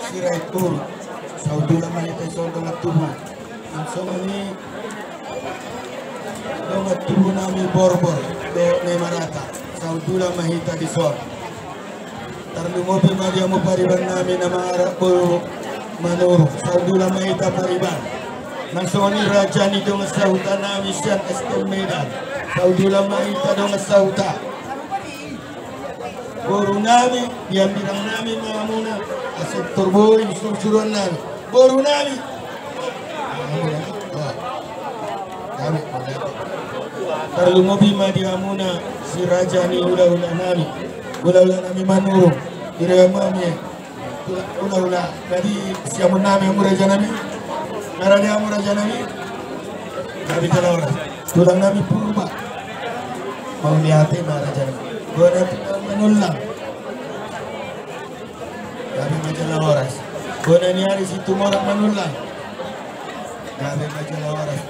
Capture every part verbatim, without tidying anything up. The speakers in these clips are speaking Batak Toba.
Sirait Huruk, saundulan ma hita dison dongan tubu. Nang songon i dongan tubu nami Borbor dohot Naimarata, saundulan ma hita dison. Tarlumobi ma di hamu pariban nami na mangaran boru Manurung, saundulan ma hita pariban. Nang songon i raja ni dongan sahuta nami sian S T M Medan, saundulan ma hita dongan sahuta. Boru nami, di hambirang nami ma hamuna, asa tor boi surusuruan nami. Boru nami. Hamuna. Wah. Kami, tarlumobi ma di hamuna si raja ni hulahula nami. Hulahula nami Manurung. Di raja nami. Hulahula, jadi siamun nami hamu raja nami. Ngarade hamu raja nami. Jadi jala horas. Tulang nami Purba. Mauliate ma raja nami. Bona tulang Manullang. Gabe ma jala horas. Bona ni ari Situmorang Manullang. Gabe ma jala horas.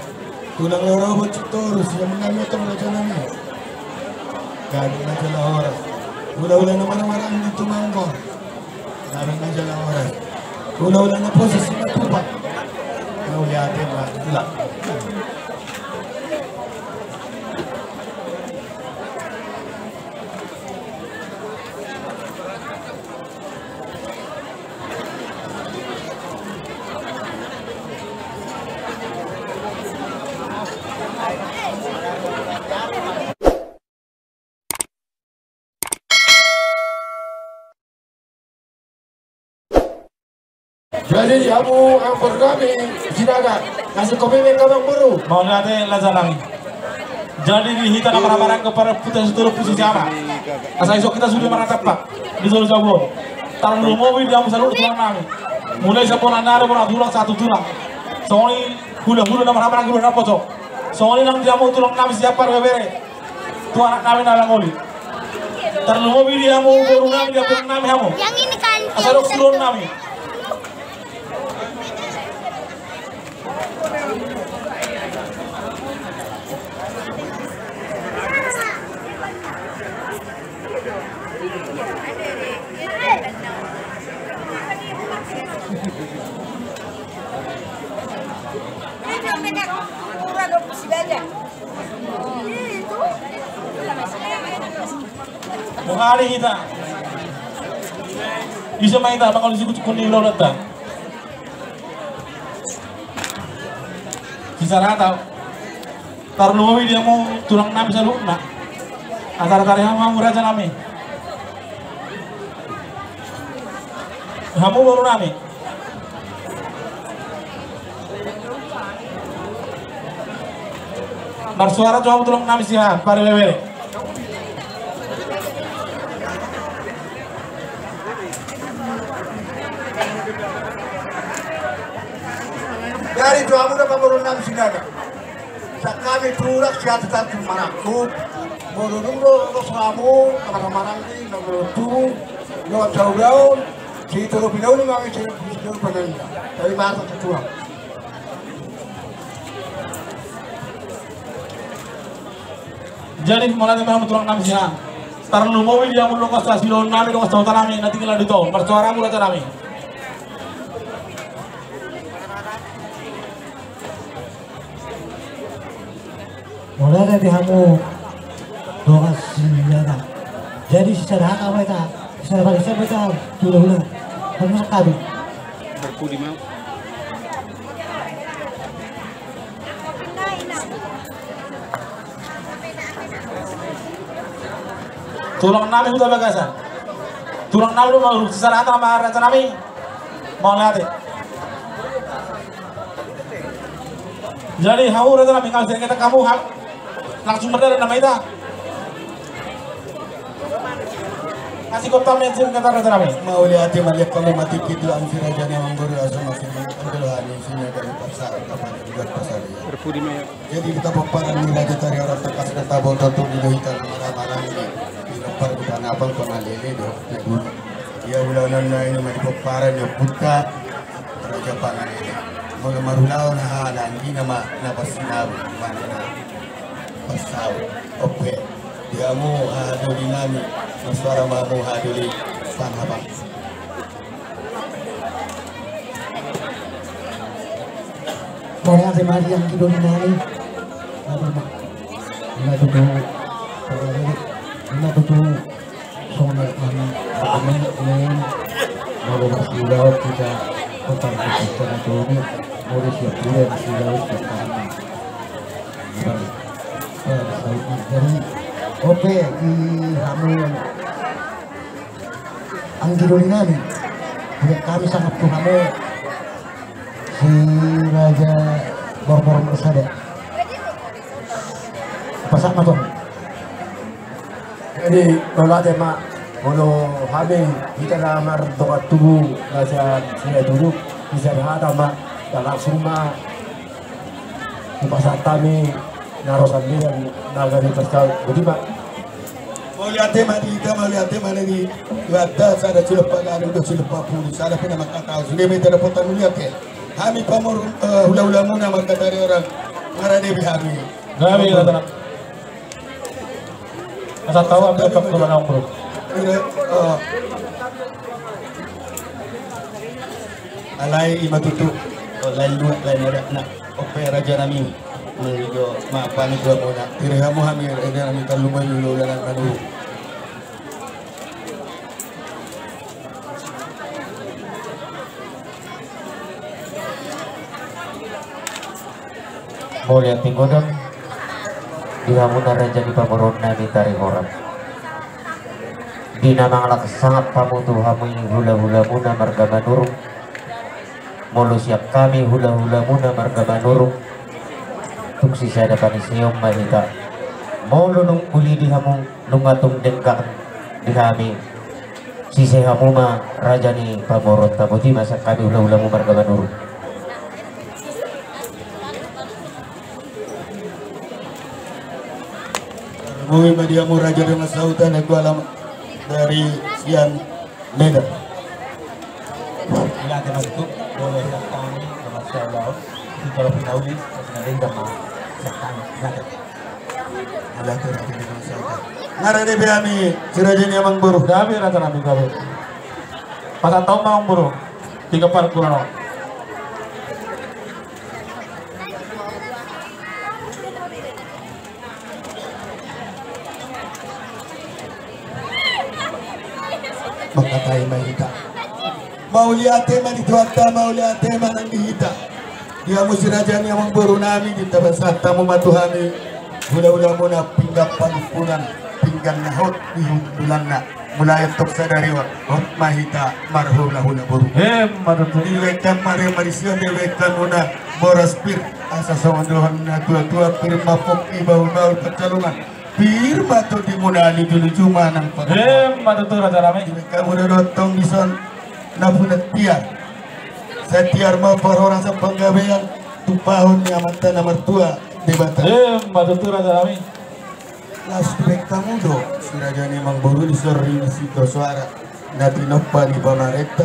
Tulang Lorobot Sitorus, siamun nami otong raja nami. Gabe ma jala horas. Hulahula na marhahamaranggi Tumangkor. Gabe ma jala horas. Hulahula na poso Simatupang. Mauliate ma tulang. Jadi hamu amang boru nami Sinaga, na singkop i ma i amang boru. Mauliate raja nami. Jadi di hita na marhahamaranggi parputaran sitolu pusu siama. Asa ison hita sude marnatampak di solu jabu on. Tarlumobi di hamu saluhut tulang nami. Mulai sian bona ni ari bona tulang sahat tu tulang. Songon i hulahula na marhahamaranggi hulahula na poso. Songon i nang di hamu tulang nami sian parbebere. Tu anak nami na mangoli. Tarlumobi di hamu boru nami, di hambirang nami hamu. Asa dok suruon nami. Boha do hita? Ise ma hita mangoli sikutukun ni ulaonta? Sisarata. Tarlumobi di hamu tulang nami saluhutna. Asa tarlumobi hamu, hamu raja nami. Hamu boru nami. Marsuara jo hamu tulang nami sian parbebere. Jadi tu hamu na pamoruon nami Sinaga. Sangkami tulang sian tu tantu marangkup. Molo dung do ros hamu na marhahamaranggi, na molo tu, na saulaon, sitolopi na uli ma hami sitolopi na uli. Tarima kasih tulang. Jadi mauliate ma hamu tulang nami sian. Tarlumobi di hamu dongan sasiloon nami, dongan sahuta nami na tinggal di tong. Marsuara hamu raja nami. Mauliate di hamu dongan Sinaga. Jadi sisada hata ma hita, sisada barisan ma hita, hulahula. Hamu sangkami. Berpudi mau. Tulang nami Huta Bagasan. Tulang nami do ma, sisada hata ma raja nami. Mauliate. Jadi hamu raja nami, nunga sirenggetan hamu, langsung mardalan nama hita. Asi kota mensin kata raja nami. Mauliate ma, liat hamu ma tingki tu angsi raja ni amang boru, asa masi mangkandol hani sini dari pasar, kapan juga pasar ya. Berpudi ma. Jadi di hita pomparan ni raja tari orang tangkas kata boto tu di hita na marhahamaranggi. Di lompar hita na pang pangalele do. Ia ulaon na ini ma di pomparan ni ompunta Raja Pangalele. Molo marulaon aha na anggi nama na parsinabu, mana na parsau. Ope. Di hamu hahadoli nami, marsuara ma hamu hahadoli Panghapang. Mauliate ma di anggi doli nami. Ima tutu, ima tutu songon na hami, hami, molo masilaon hita, kota hita na toni, molo siap pula masilaon siap hami. Jadi, oke, di hamu anggi doli nami, hami sangap tu hamu. Si Raja Borbor Marsada. Pasahat ma tong. Jadi, mauliate ma, molo hami, hita na mardongan tubu, na sian Silahi tubu, di sian hata ma, na langsung ma, hupasahat hami, na ro sandiri, na gari pasal, boti ma. Mauliate ma di hita, mauliate ma di hita, sada silupa gadung, dua silupa pulu, sada pe na mangkatahon, sude ma hita dapotan mauliate. Hami pamor, eh, hula-hulamuna marga Tarihoran, marade be hami. Hami, hami, hami. Asa tahu, hami, hami, hami, hami, hami. Alai ima tutu, lain luat, lain adat na. Ope raja nami, meligo ma panitia muna. Tiri hamu hami raja nami, tarlumobi hula-hula nami. Mauliate godang di hamuna raja ni pamoruon nami Tarihoran. Di na mangalap sangap hamu tu hamu i hula-hulamuna marga Manurung. Molo sian hami hula-hulamuna marga Manurung, tung sisada paniseon ma hita. Molo nunga uli di hamu, nunga tung denggan di hami, sise hamu ma raja ni pamoruonta, boti ma sian hami hula-hulamu marga Manurung. Mauliate ma di hamu raja dongan sahuta, na hulahulam dari sian Medan. Mauliate ma tutu, molo sian hami, dongan sahuta, si tolong pinauli, pinauli ma sian hami, mauliate. Mauliate, raja dongan sahuta. Marade be hami, si raja ni amangboru. Gabe raja nami, gabe. Pasahat hamu ma amangboru. Tiga par kurang. Mangkatai ma hita. Mauliate ma di Tuhanta, mauliate ma nang di hita. Di hamu si raja ni amangboru nami, di tapasahat hamu ma tu hami hula-hulamuna pinggan panungkunan, pinggan na hot di hundulanna. Mulai antong sadari on, hot ma hita marhula-hula boru. Emma tutu. Dibaen hamu ma marisi on, dibaen hamuna boras pir, asa songon dohon na tua-tua, pir ma pongki, bahul-bahul pansalongan, pir ma tondimuna, luju-luju ma nang pangomoan. Emma tutu raja nami. Dibaen hamu do antong dison na punat tiar. Sai tiar ma parhorasan panggabean, tumpahon ni Amanta na martua Debata. Emma tutu raja nami. Laos dibaen hamu do si raja ni amangboru dison rimis sitio soara, na tinompa ni pamarenta,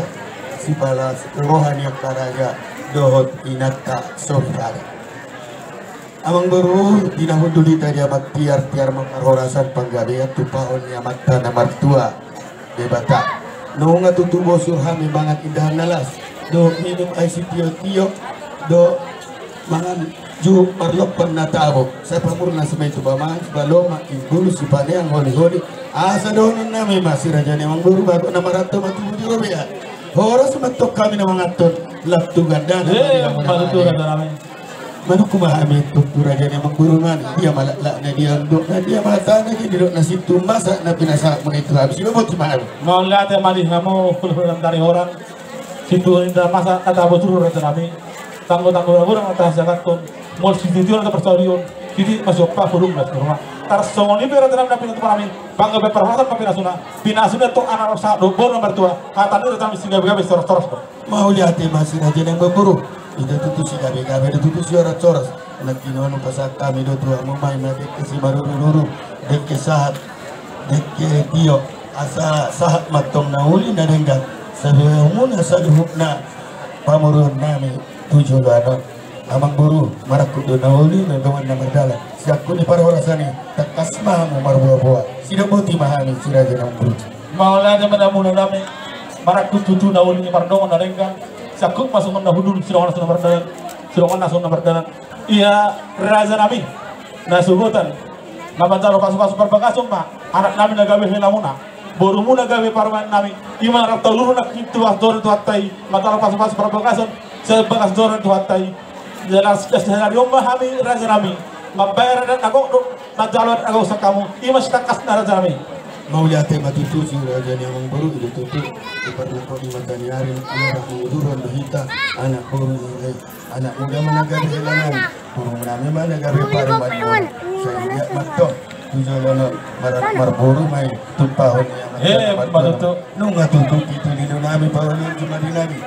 sipalas roha ni angka raja dohot inanta sahuta. Amangboru, di na hundul hita di Amanta tiar, tiar ma parhorasan panggabean, tumpahon ni Amanta na martua Debata. Nunga tutu bosur hami mangan indahan na las, dohot minum aek sitio-tio, dohot mangan juhut marlompan na tabo. Sai pamurnas ma i tu paman, sipalomak imbulu, sipaneang holi-holi. Asa dohonon nami ma si raja ni amangboru, bagot na marantau ma tubu di robean. Horas ma antong hami na manganhon, lam tu gandana. Emma tutu raja nami. Manungkun ma hami tu raja ni amangboru nami, dia ma laklakna, dia ma undukna, dia ma hatana, dia didok na sintua, masa na pinasahatmuna i tu hami, sidoboti ma hami. Mauliate ma di hamu hula-hula Tarihoran. Sintua inda masa na tabo tu raja nami. Tanggo-tanggo na godang na tahasianghon, molo sitio-tio na taparsaulihon, sititi ma siompa, hurung las ni roha. Tarsongon i pe raja nami na pinatupa nami, panggabean parhorasan ma pinasuna, pinasuna antong anak sahat dohot boru na martua, hata ni raja nami sigabe-gabe, sihoras-horas do. Mauliate ma si raja ni amangboru. Hita tutu sigabe-gabe do tutu, sihoras-horas. Nangkiningan hupasahat hami do tu hamu ma i ma dengke simaruru-ruru, dengke sahat, dengke tio, asa sahat ma antong na uli na denggan, sai beha hamuna saluhutna pamoruon nami tu joloan on. Amangboru, marangkup do na uli, na dongan na mardalan. Siangkup ni parhorasan i, tangkas ma hamu marboa-boa. Sidoboti ma hami si raja ni amangboru. Mauliate ma di hamuna nami, marangkup tutu na uli, mardongan na denggan. Siangkup ma songon na hundul, sidongan na songon na mardalan. Songon na songon na mardalan. Ia raja nami na suhuton, na manjalo pasupasu parbagason ma anak nami na gabe helamuna, borumuna gabe parumaen nami. Ima na rap tauluru na tu bagas joro ni Tuhanta i, manjalo pasupasu parbagason sian bagas joro ni Tuhanta i. Jelas, jelas, jelas, on ma hami raja nami mambahen adat na gok dohot manjalo adat na gok sian hamu. Ima sitangkasna raja nami. Mauliate ma tutu si raja ni amangboru, i do tutu. Di parnangkok ni mata ni ari, anak ni uduran do hita, anak boru ni, eh, anak muda ma na gabe helanami, boru nami ma na gabe parumaen. Sai liat ma antong tu jolo on, mar-, marboru ma i tumpahon ni amanta. Eh, na martutu. Nunga tutu pitu ni do nami, paroli jumadi nami.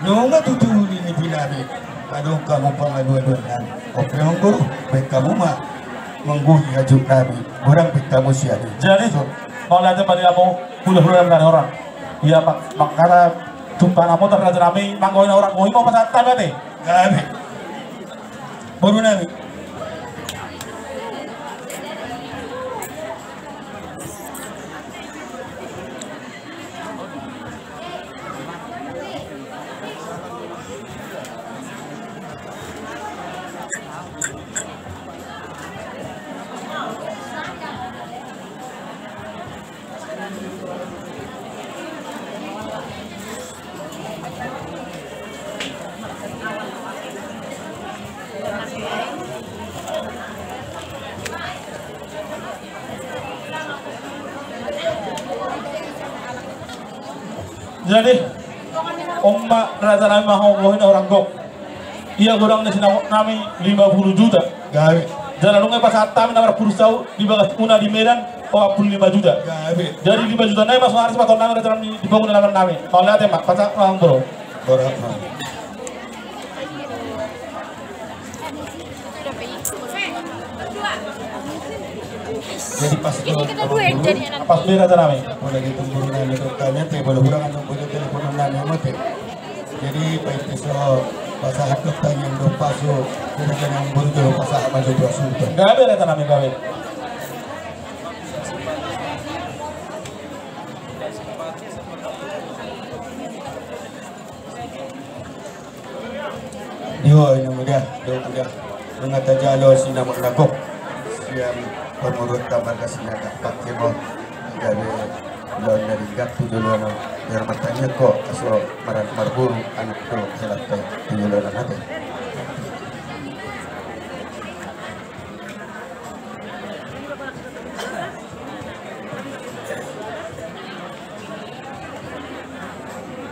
Nunga tutu uli ni pinami. Adong hamu pangaduaduan nami. Oke, amangboru, baen hamu ma mangguhi hajut nami. Godang baen hamu sian i. Jadi, so, mauliate ma di hamu hulahula nami na hurang. Ia, ma-, mangkata tumpahon hamu raja nami, manggohi na hurang, gohi ma pasahat hami ate. Gabe. Boru nami. Jadi, on ma raja nami manggohi na hurang gok. Ia godang ni sinamot nami lima puluh juta. Gabe. Jala nunga dipasahat hami na marpudun saut di bagas una di Medan, opat puluh lima juta. Gabe. Jadi lima juta nai ma sonari sipatupaon nami raja nami di pangula nami. Mauliate ma, pasahat ma amangboru. Borat ma. Jadi pas do, jadi pas do raja nami. Apalagi tu boru nami do, kami ate, boru hurang antong, boru telepon nami mate. Jadi, painte so pasahat do tangiang dohot pasu, jadi tangiang boru do pasahat ma jo pasu. Gabe raja nami, gabe. Io, ina muda, io muda. Nunga tajalo sinamot na gok sian pamoruonta marga Sinaga, pake ma on. Gabe ulaon na denggan tu joloan on. Biar martangiang ho, aso mar-, marboru anak dohot helanta tu joloan on ate.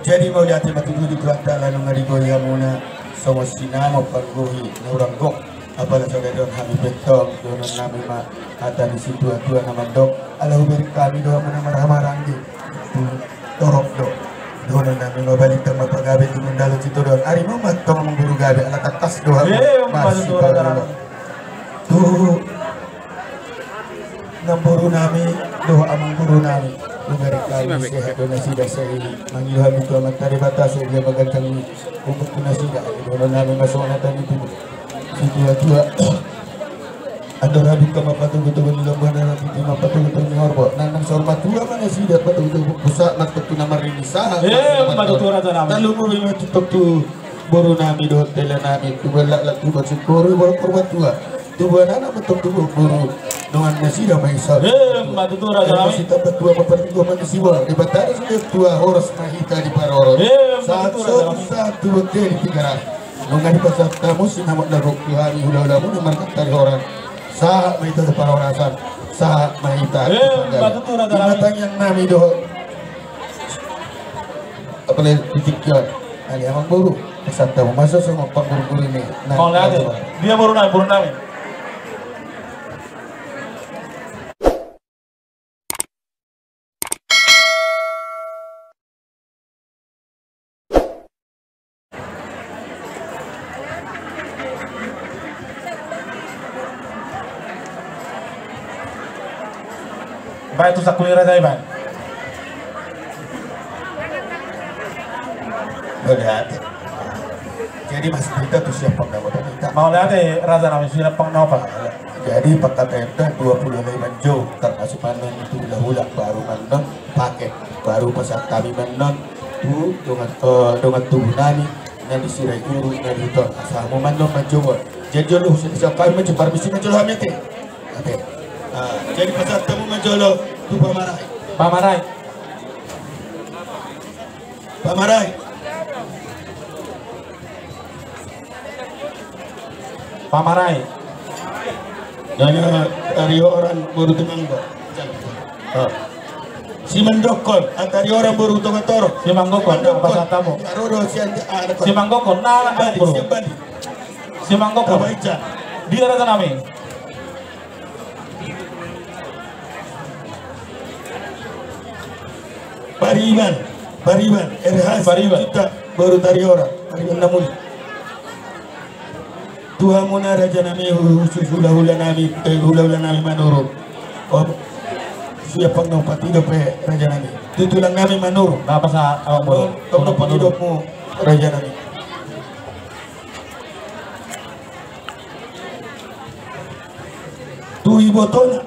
Jadi mauliate ma tutu di Tuhanta ala nunga digohi hamuna songon sinamot panggohi na hurang gok. Apala sada dohot hami pe antong, dohonon nami ma hata ni situatua na mandok, ala hubereng hami do hamuna marhahamaranggi. Torop do. Dohonon nami ma balintang ma pagabe, tumundalhon sitadoan. Ari ma antong amangboru gabe, ala tangkas do hamu. Eh, masipaolo. Tu namboru nami dohot amangboru nami, hubereng hami sehat do nasida, sai mangido hami tu Amanta Debata, sai dia ma gantang ni umur tu nasida. Dohonon nami ma songon hata ni tubu situatua. Andor hadungka ma patogutogu ni lombu, andor hatiti ma patogutogu ni horbo. Nang, nang saur matua ma nasida patogutogu, sahat ma antong tu na marrini, sahat. Eh, ma antong tu raja nami. Tarlumobi ma antong tu boru nami dohot hela nami, tubuan laklak, tubuan singkoru, boru, boru matua. Tubuan anak ma antong, tubuan boru. Dongan nasida ma i saut. Eh, ma antong tu raja nami. Sitamba tua ma parlinggoman ni sibola. Debata do sude tua, horas ma hita diparorot. Eh, ma antong tu raja nami. Sahat tu bontean di Tigaras. Nunga dipasahat hamu sinamot na gok tu hami hulahulamuna marga Tarihoran. Sahat ma hita tu parhorasan, sahat ma hita tu panggabean. Eh, ma antong tu raja nami. Ima tangiang nami dohot apala di tingki on. Nang amangboru, pasahat hamu ma songon panggurguru ni. Nang, mauliate. Dia boru nami, boru nami. Baen tu sangkuli raja i, baen. Mauliate. Jadi masih hita tu siap panggabean hita. Mauliate raja nami, siap panggabean. Jadi pangkataion dua puluh lima jou, termasuk ma annon tu hulahula, baru ma annon paket, baru pasahat hami ma annon tu dongan, eh, dongan tubu nami, Na di Sirait Guru, na di Huton, asa hamu ma annon manjou. Jadi jolo, siap-siap hami manjou, parmisi ma jolo hami ate. Ate. Ah, jadi pasahat hamu ma jolo tu pamarai. Pamarai. Pamarai. Pamarai. Nana Tarihoran boru Tumanggo. Ah. Simandokkon, ah, Tarihoran boru Tongatoro. Simandokkon, Simandokkon. Apa satamu? Aro do sian, ah, Simandokkon, na, na, Bali, bro. Sian Bali. Simandokkon. Tabaica. Dia raja nami. Pariban, Pariban, R H Pariban. Kita boru Tarihoran, Pariban na muli. Tu hamuna raja nami, khusus hula-hula nami, eh, hula-hula nami Manurung. Oh, siap pang nang pati dope raja nami. Tu tulang nami Manurung. Apa sa, oh, tong nang pati dope raja nami. Tu ibotona,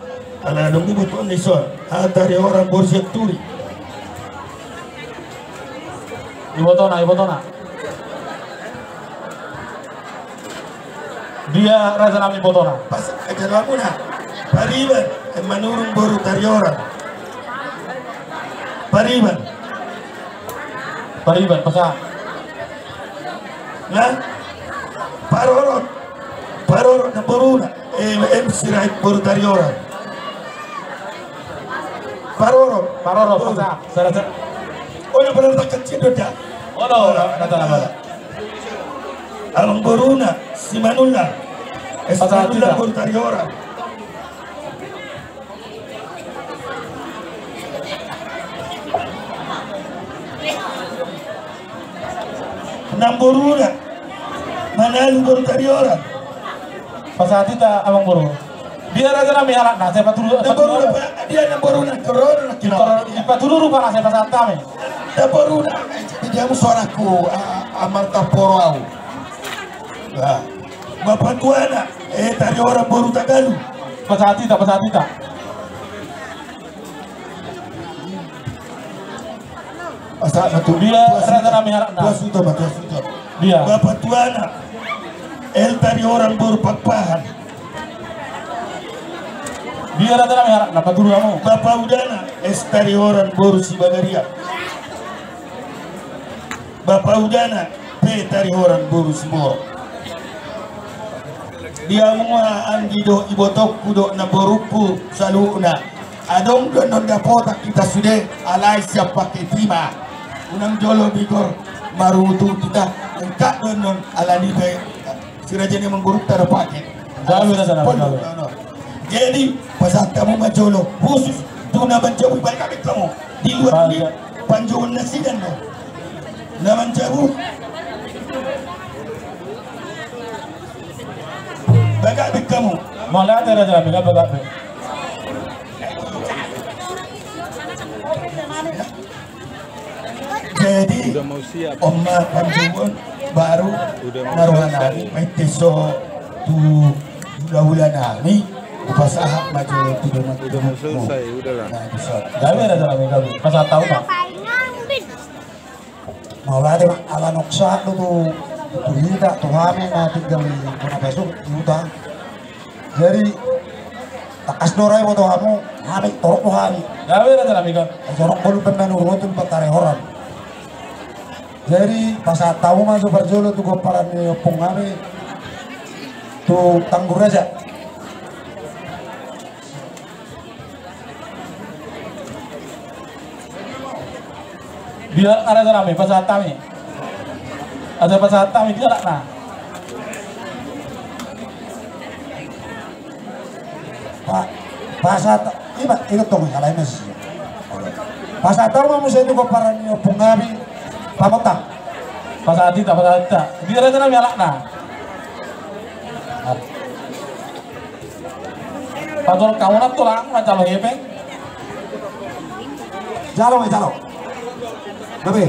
ala dung ibotona ison, ah, Tarihoran boru Sianturi. Ibotona, ibotona. Dia raja nami ibotona. Pas aja lamuna. Pariban, eh, Manurung boru Tarihoran. Pariban. Pariban, pasahat. Nah, Parorot. Parorot na boruna. Eh, M Sirait boru Tarihoran. Parorot. Parorot, boru. Pasahat. Sara, sara. Oh, na parorot kecil do dia. Oh, no, no, no, no, no. Amang boruna, Simanullang. Pasahat Simanullang, tidak. Boru Tarihoran. Namboruna, Manalu boru Tarihoran. Pasahat hita, amang boru. Dia raja nami halakna, sai paturu, namboruna, paturu. Dia namboruna, korona, korona, paturu rupana, sai pasahat hami. Namboruna, dia musuh anakku, a-, a-, amar taporo au. Nah. Bapa tuana, eh, Tarihoran boru Tagalu. Pasahat hita, pasahat hita. Pasahat ma tu. Dia, tu raja nami halakna. Tu Suta ma, tu Suta. Dia. Bapa tuana, L Tarihoran boru Pakpahan. Dia raja nami halakna, paturu hamu. Bapa udana, S Tarihoran boru Sibagariang. Bapa udana, P Tarihoran boru Siboro. Dia mua anggi dohot ibotongku dohot namborungku saluhutna. Adong do annon dapotan hita sude, alai sian paket i ma. Unang jolo bigor marutu hita, engkak do annon alani be. Si raja ni amang borunta do paket. Gabe na sana, gabe. Jadi, pasahat hamu ma jolo. Khusus, tu na manjabu, balik hamu hamu. Di luar ni, panjauan nasida do. Na manjabu. Bagak be hamu. Mauliate raja, bagak be. Jadi, on ma panjouon baru na roha nami, maitte so tu hulahula nami, hupasahat ma jolo tu dongan. Udah mau selesai, udahlah. Nah, bisa. Gabe na jala, gabe. Pasahat hamu ma. Mauliate ma, ala nunga sahat do tu, tu hita, tu hami na tinggal di bona pasuk, di huta. Jadi, tangkas do ra iboto hamu, hami torop do hami. Gabe raja nami kan. Torop bolon pe na nurut tu Tarihoran. Jadi, pasahat hamu ma so parjolo tu gomparan ni ompung hami, tu Tanggur Raja. Dia halak na raja nami, pasahat hami. Asa pasahat hami, dia halak na. Pa-, pasahat, iba, ikut dong, halai masih. Pasahat hamu ma muse tu gomparan ni ompung nami, Pamontang. Pasahat hita, pasahat hita. Dia raja nami halak na. Patolhon hamu na tulang, manjalo hepeng. Jalo, jalo. Gabe.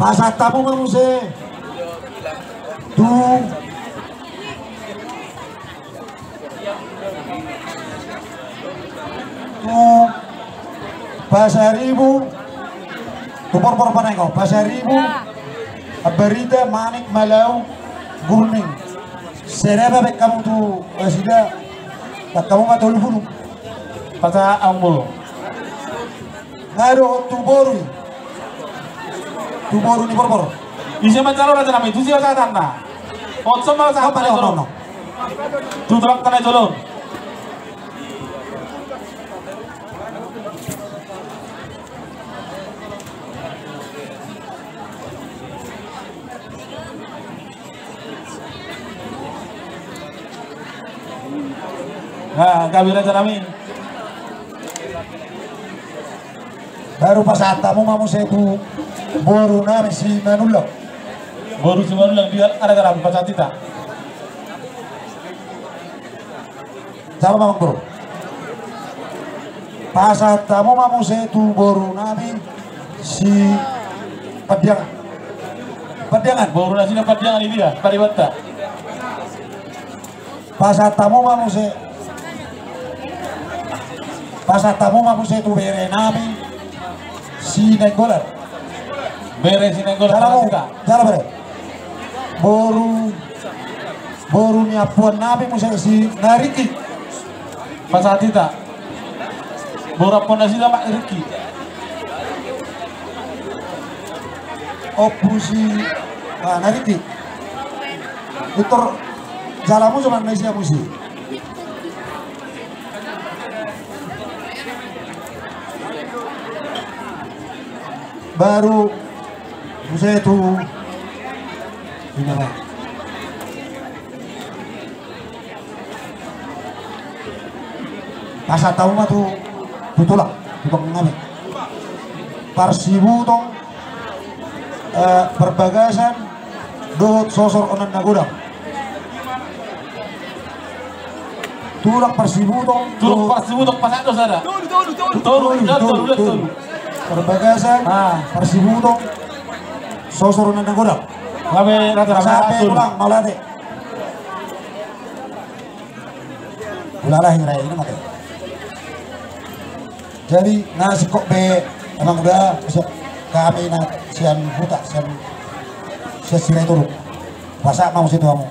Pasahat hamu ma muse. Tu. Tu. Pasaribu. Tu porpor Panenggo, Pasaribu, Ambarita, Manik, Malau, Gurning. Sereba baen hamu tu nasida, baen hamu ma tolu pulu. Pasahat hamu. Nga dohot tu boru i. Tu boru ni porpor. Ise manjalo raja nami, tu sia satanna. Onso ma sahat. Apa na dia, jolo. Ono, ono. Tu tulak tanah jolo. Nah, gabe raja nami. Baru pasahat hamu ma muse tu boru nami Simanullang. Boru Simanullang dia ada dalam pasahat hita. Jalo ma, Amang Boru. Pasahat hamu ma muse tu boru nami Sipandiangan. Pandiangan. Boru nami Sipandiangan i dia, Paribanta. Pasahat hamu ma muse. Pasahat hamu ma muse tu bere nami Sinainggolan. Bere Sinainggolan. Jalo hamu, jalo bere. Boru Boru ni ampuan nami muse si Nariki. Pasahat hita. Boru ampuan nasida ma Riki. Ompu si, ah, Nariki. Doktor, jalo hamu, cuma na isi hamu si. Baru muse tu ina ba. Pasahat hamu ma tu, tu tulang, tu tulang nami. Parsibuto, eh, Parbagasan, dohot Sosor Onan na Godang. Tulang Parsibuto. Tulang Parsibuto, pasahat do sada. Tolu, tolu, tolu, tolu. Parbagasan, ah, Parsibuto, Sosor Onan na Godang. Gabe rata-rata. Pasahat hamu, tolu. Tulang, mauliate. Ulala hira ini mate. Jadi, na singkop be, emang udah, bisa kami na sian huta, sian, sian Sirai turun. Pasahat ma muse tu hamu.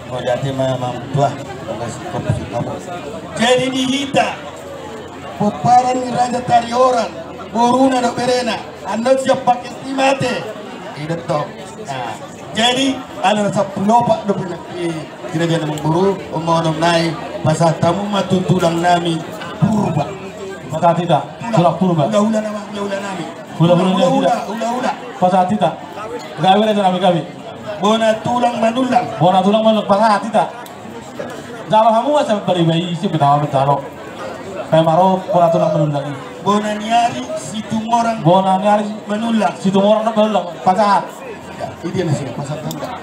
Mauliate ma, Amang Tua, mauliate singkop, singkop. Jadi di hita, pomparan ni Raja Tarihoran, boruna dohot berena, annon siap pakai si mate. Ido tong. Nah, jadi, ala na sampulu opat dope nangkin. Kira-kira, Amang Boru, onom nai, pasahat hamu ma tu tulang nami Purba. Pasahat hita, tulang Purba. Hula-hula nama, hula-hula nami. Hula-hula nami. Hula-hula, hula-hula. Pasahat hita. Gabe raja nami, gabe. Bona tulang Manullang. Bona tulang Manullang, pasahat hita. Jalo hamu ma sampe bariba i, isi pe nama manjalo. Pe maro, bona tulang Manullang i. Bona ni ari Situmorang. Bona ni ari Manullang. Situmorang na Manullang. Pasahat. Ya, i dia na sini, pasahat tanda.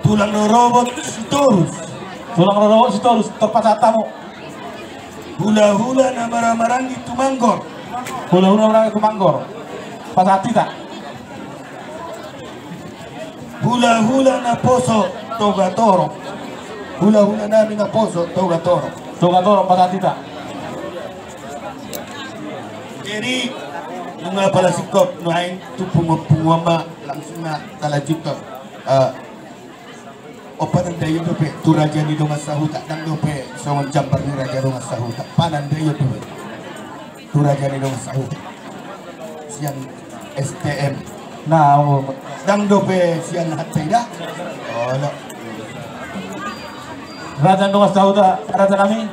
Tulang rorobot Sitorus. Tulang rorobot Sitorus, tor pasahat hamu. Hula-hula na marhaha-maranggi Tumanggor. Hula-hula na marhaha-maranggi Tumanggor. Pasahat hita. Hula-hula naposo Togatorop. Hula-hula nami naposo Togatorop. Togatorop, pasahat hita. Jadi, nunga pala singkop, nuaeng tu punguan-punguan ma langsung na talanjuthon. Eh, O, panandaion dope tu raja ni dongan sahuta, ndang dope songon jambar ni raja dongan sahuta. Panandaion dope tu raja ni dongan sahuta. Sian S T M. Nah, o. Ndang dope sian hatta i da. Olo. Raja ni dongan sahuta, raja nami.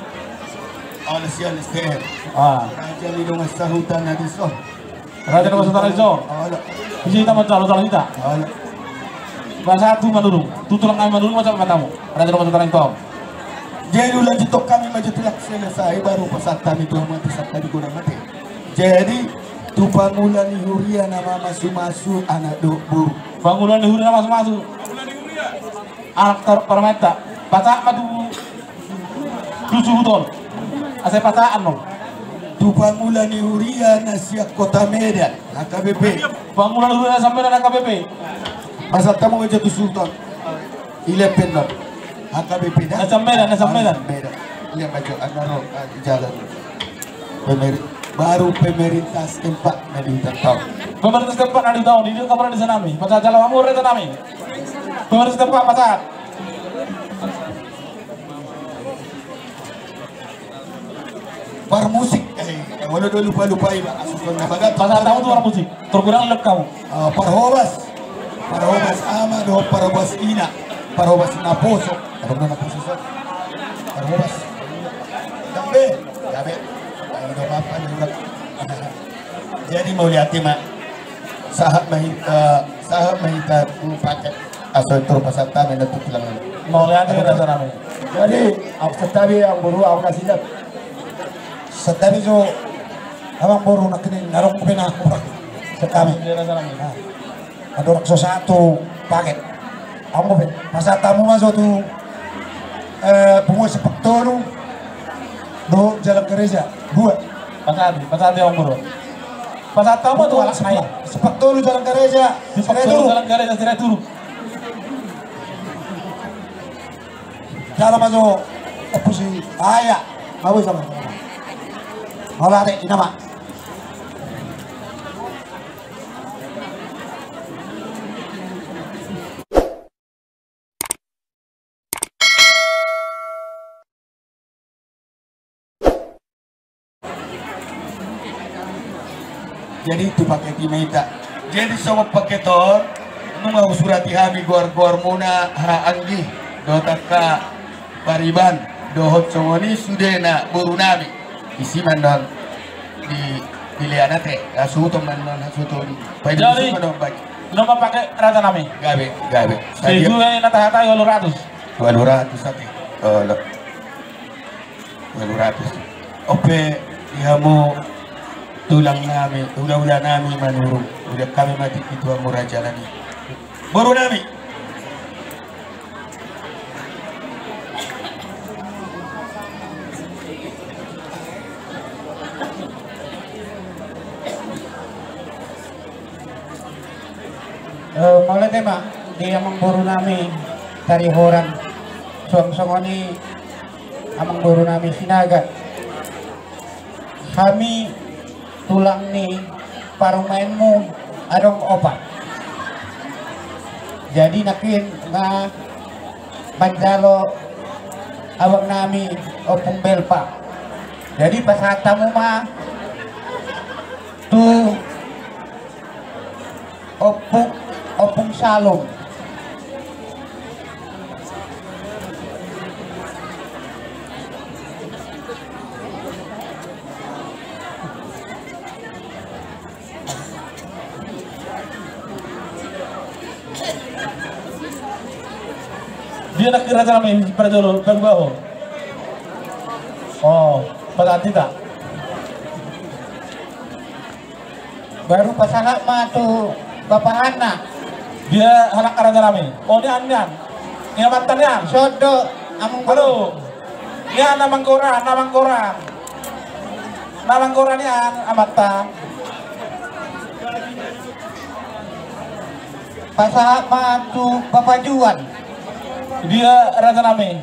Olo, sian S T M. Ah. Raja ni dongan sahuta na dison. Raja dongan sahuta na dison. Olo. Bisa hita manjalo, jalo hita. Olo. Pasahat tu Manurung. Tu tulang nami Manurung, pasahat ma tu hamu. Raja dongan sahuta na dison. Jadi, ulanjuthon hami ma jo tu na selesai, baru pasahat hami tu hamu, ate, sahat hami godang, ate. Jadi, tu pangula ni huria na mamasu-masu anak dohot boru. Pangula ni huria na mamasu-masu. Anak tar-, parmaenta. Pasahat ma tu, tu suhut on. Asa pasahat annon. Tu pangula ni huria na sian Kota Medan, H K B P. Pangula ni huria na sian Medan, H K B P. Pasahat hamu ma jo tu suhut on. Ilepen non. H K B P da. Na sian Medan, na sian Medan. Medan. Ile ma jo, annon ro, ah, di jalan. Pemeri. Baru pemerintah setempat na di huta on. Pemerintah setempat na di huta on, di dia kabar di sana mi. Pasahat jalo hamu raja nami. Pemerintah setempat pasahat. Parmusik, eh, wala do lupa-lupa iba, asuson na bagas. Pasahat hamu tu parmusik. Terkurang lek hamu. Ah, parhobas. Parhobas ama dohot parhobas ina. Parhobas naposo. Adong do naposo so. Parhobas. Gabe, gabe. Ayo do apa ni urat. Jadi mauliate ma. Sahat ma hita, eh, sahat ma hita tu paket. Aso itu pasahat hami na tu tulang. Mauliate raja nami. Jadi, au santabi amangboru, au na sidap. Santabi jo amangboru, na kini narong pe na kurang. Santabi. Iya, raja nami. Nah. Andorang so sahat tu paket. Au pe. Pasahat hamu ma jo tu, eh, punguan Simpang Tolu. Dohot jalan gereja. Dua. Pasahat, pasahat amangboru. Pasahat hamu ma tu halak Simpang, Simpang Tolu jalan gereja. Simpang Tolu jalan gereja Sirait Turu. Jala ma jo, opusi, ah, iya. Bagus sama. Mauliate, ina ma. Jadi tu paket i ma hita. Jadi songon paket on, nunga husurati hami goar-goarmuna, haha anggi dohot angka pariban, dohot songon i sudena boru nami. Isi ma annon di, di lean ate, hasuhuton ma annon, hasuhuton. Jadi, nunga paket raja nami. Gabe, gabe. Sadia. Sijua i na tahatai walu ratus. Walu ratus ate. Olo. Walu ratus. Ope, di hamu tulang nami, hula-hula nami Manurung. Udah hami mati itu hamu raja nami. Boru nami. Eh, mauliate ma di amangboru nami Tarihoran, suang songon i amangboru nami Sinaga. Hami tulang ni parumaenmu adong opat. Jadi nangkin na manjalo abang nami Ompung Belpa. Jadi pasahat hamu ma tu Ompung, Ompung Salum. Dia nangkin raja nami, parjolo, parbaho. Oh, pasahat hita. Baru pasahat ma tu bapahanna. Dia halak raja nami. Oh, nian, nian. Ni amanta nian. Sodo, amang. Halo. Nian amang Goran, amang Goran. Amang Goran nian, amanta. Pasahat ma tu Bapa Juan. Dia raja nami.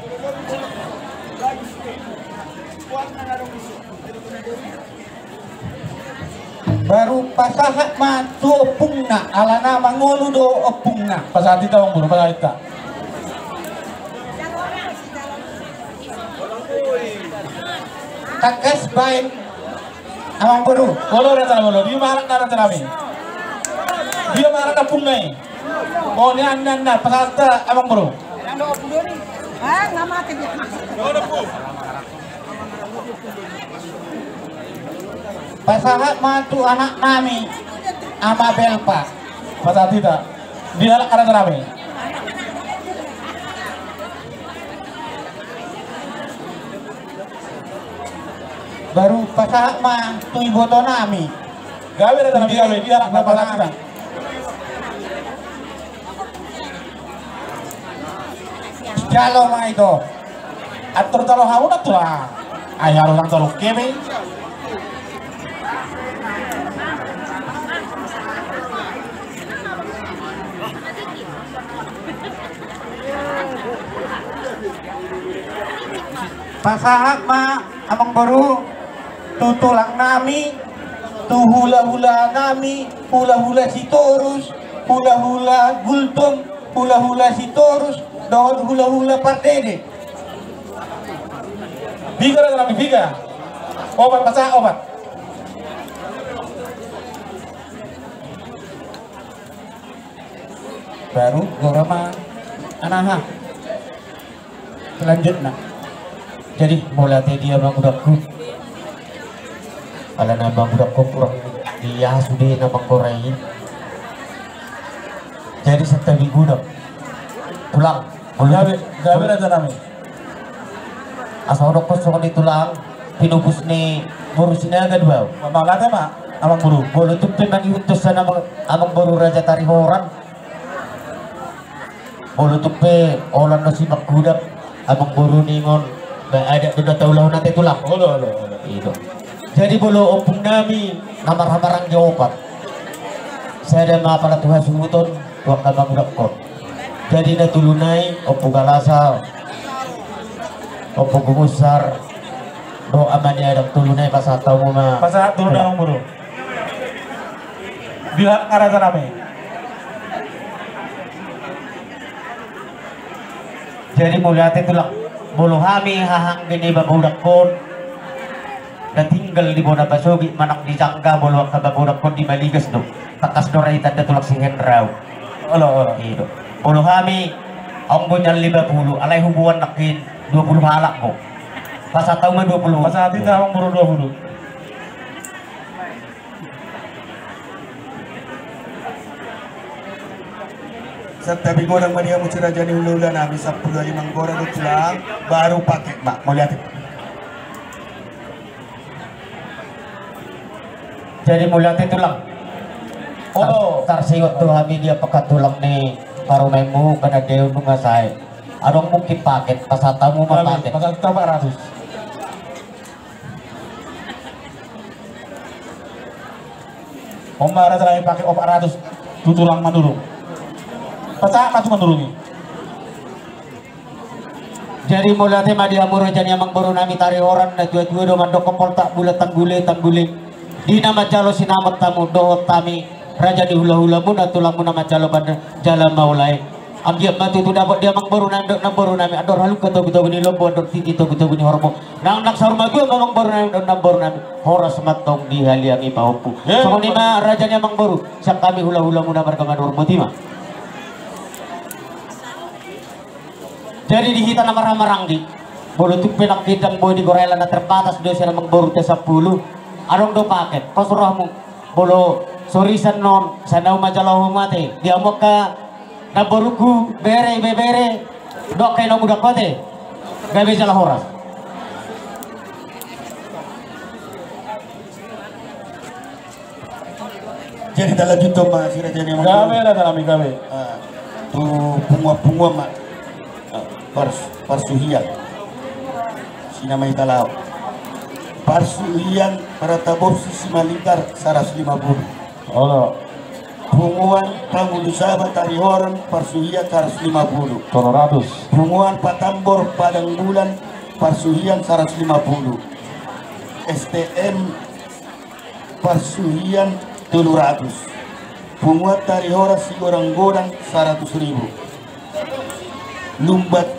Baru pasahat ma tu ompungna, alana mangolu do ompungna. Pasahat hita, amang boru, pasahat hita. Tangkas baen, amang boru. Olo, raja nami, olo. Dia ma halak na, raja nami. Dia ma halak na ompungna i. Oh, nian, nian, nian, pasahat hita, amang boru. Pasahat ma tu anak nami, Ama Belpa. Pasahat hita. Dia halak raja nami. Baru pasahat ma tu iboto nami. Gabe da, gabe, gabe, dia halak na pasahat hita. Jalo ma ito. Atur jalo hamu na tulang. Ai harus nang jalo kebe. Pasahat ma, amang boru. Tu tulang nami, tu hula-hula nami, hula-hula Sitorus, hula-hula Gultom, hula-hula Sitorus, dohot hula-hula Pardede. Piga do nami, piga? Opat, pasahat opat. Baru gora ma anaha. Selanjutna. Jadi, mauliate di amang udakku. Alana amang udakku kurang dia sude na manggora i. Jadi, santabi godang. Tulang. Gabe, gabe raja nami. Asa hudokkon songon i tulang, pinupus ni boru Sinaga do au. Mauliate ma, amang boru. Molo tung pe mangihuthon sian amang, amang boru Raja Tarihoran. Molo tung pe holan na simak godang amang boru ningon, ba adat do na taulahon ate tulang. Olo, olo, olo. I do. Jadi molo ompung nami na marhamaranggi opat, sada ma pala tu hasuhuton, tu angka mangudakkon. Jadi na tolu nai, Ompu Galasa, Ompu Gumunsar, dohot Ama ni Adang, tolu nai pasahat hamu ma. Pasahat tolu nai, amang boru. Dilak nga raja nami. Jadi mauliate tulang, molo hami haha anggi ni bapaudangkon na tinggal di bona pasogit manang di jangga, molo angka bapaudangkon di Maligas do, tangkas do ra i tanda tulang si Hendrau. Olo, olo. I do. Molo hami, aung do nyali lima puluh, alai huboan nangkin dua puluh halak do. Pasahat hamu ma dua puluh. Pasahat hita amang boru dua puluh. Santabi godang ma di hamu si raja ni hulahula nami, sampulu lima gora do tulang, baru paket ma, mauliate. Jadi mauliate tulang. Tar-, tarsingot tu hami di ampang tulang ni parumaenmu, karna dia nunga sae. Adong mungkin paket, pasahat hamu ma paket. Pasahat hamu opat ratus. On ma raja nami paket opat ratus tu tulang Manurung. Pasahat ma tu Manurung i. Jadi mauliate ma di hamu raja ni amang boru nami Tarihoran, na tua-tua do mandok poltak bulan tanggule, tanggule. Di na manjalo sinamot hamu dohot hami raja ni hulahulamu na tulangmu na manjalo bana jala maulae. Anggiat ma tutu dapot di amang boru nami dohot namboru nami, andor halumpang togu-togu ni lombu, andor titi togu-togu ni horbo. Nang, nang saur matua ma amang boru nami dohot namboru nami, horas ma antong dihaliangi pahompu. Songon i ma raja ni amang boru, sian hami hulahulamu na marga Manurung, boti ma. Jadi di hita na marhamaranggi, molo tung pe nangkin dang boi digora, alana terbatas do sian amang boru ta sampulu. Adong do paket, pos rohamu. Molo sorisan non, sai na umajalo hamu ate. Di hamu angka namborungku, bere, ibebere, dohot angka inongku, dohot ate. Gabe jala horas. Jadi talanjuthon ma si raja ni amang boru. Gabe raja nami, gabe. Ah, tu punguan-punguan ma. Ah, pars-, parsuhian. Sinama ita laho. Parsuhian Prata Bopsi Simalingkar saratus lima puluh. Olo. Punguan Pangulu Saba Tarihoran parsuhian saratus lima puluh. Tolu ratus. Punguan Patambor Padang Bulan parsuhian saratus lima puluh. S T M parsuhian tolu ratus. Punguan Tarihoran Sigodang-godang saratus ribu. Lumba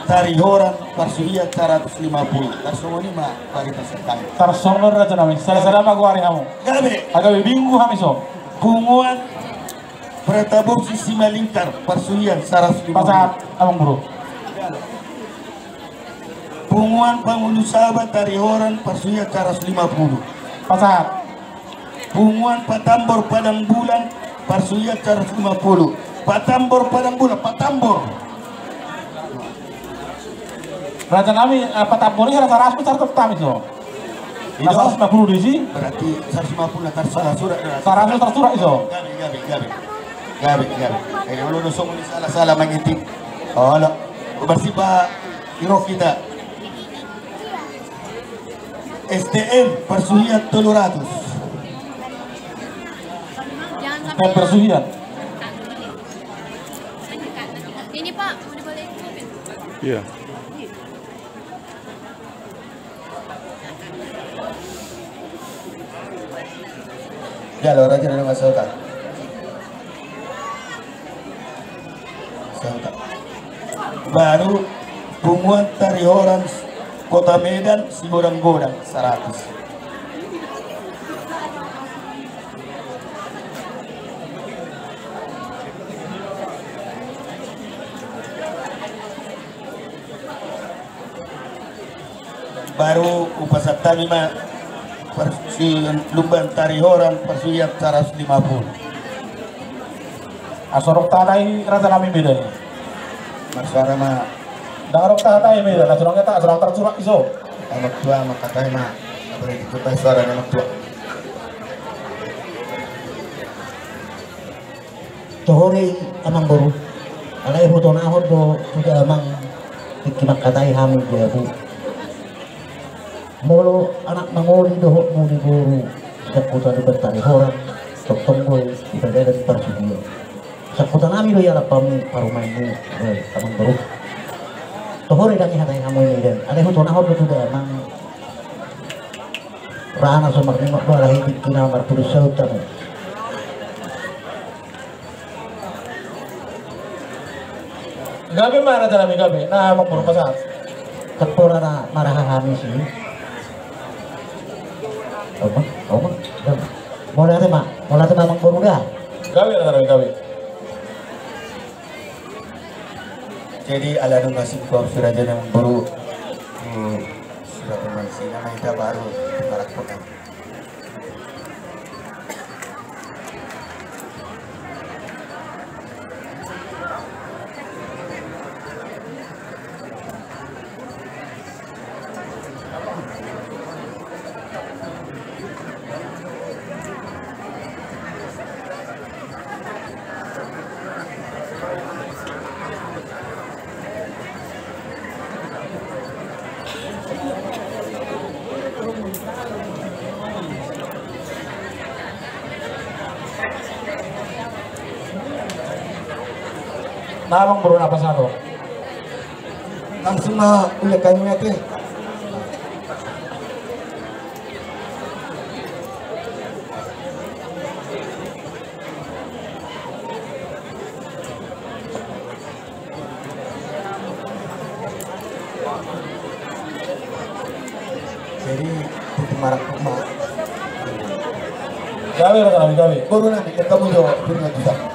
Tarihoran parsuhian saratus lima puluh. Tarsongon i ma paritas kami. Tarsongon raja nami, sada-sada ma goari hamu. Gabe. Gabe, bingung hami so. Punguan Prata Bopsi Simalingkar parsuhian saratus lima puluh. Pasahat amang boru. Punguan Pangulu Saba Tarihoran parsuhian saratus lima puluh. Pasahat. Punguan Patambor Padang Bulan parsuhian saratus lima puluh. Patambor Padang Bulan, Patambor. Raja nami, eh, Patambor i saratus, saratus, saratus, saratus. Saratus lima puluh disi. Berarti saratus lima puluh na tarsalah surat. Saratus tarsurat iso. Gabe, gabe, gabe. Gabe, gabe. Eh, olo do songon i salah-salah mangitik. Olo. Bersih, Pak. Iro kita. S T M parsuhian tolu ratus. S T M parsuhian. Ini, Pak, mau dibalik. Iya. Jalo raja na dongan sahuta. Sahuta. Baru punguan tari horan Kota Medan, sigodang-godang, saratus. Baru hupasahat hami ma parsi-, lumban tari horan parsuhian saratus lima pulu. Asa adong tahatai raja nami Medan. Marsuara ma. Ndang adong tahatai Medan, asa adong tahatai, asa adong tarsurat iso. Anak tua mangkatai ma. Apa yang dikutah suara anak tua. Toho do i amang boru. Alai hutonahon do tu damang tingki mangkatai hami jabu. Molo anak mangoli dohot muli boru, sian huta di Bantari Horan, tongtong do i, di pagadan parsuhian. Sian huta nami do i alap hamu parumaenmu, eh, amang boru. Toho do i ndang ihatai hamu i Medan. Alai hutonahon do tu damang. Ra na so marningok do alai tingki na marpudun saut hamu. Gabe ma raja nami gabe, na amang boru pasahat. Tepora na maraha hami si. Oma, oma, gabe. Mauliate ma, mauliate ma amang boru da. Gabe raja nami gabe. Jadi ala nunga singkop si raja nami amang boru. Hmm, sudah pemain sini nama kita baru. Barak kota. Nah, amang boru na pasahat. Langsung ma ulik kami mete. Jadi, itu marak rumah. Gabe, gabe, gabe. Boru nami, ketemu jo, boru nami bisa.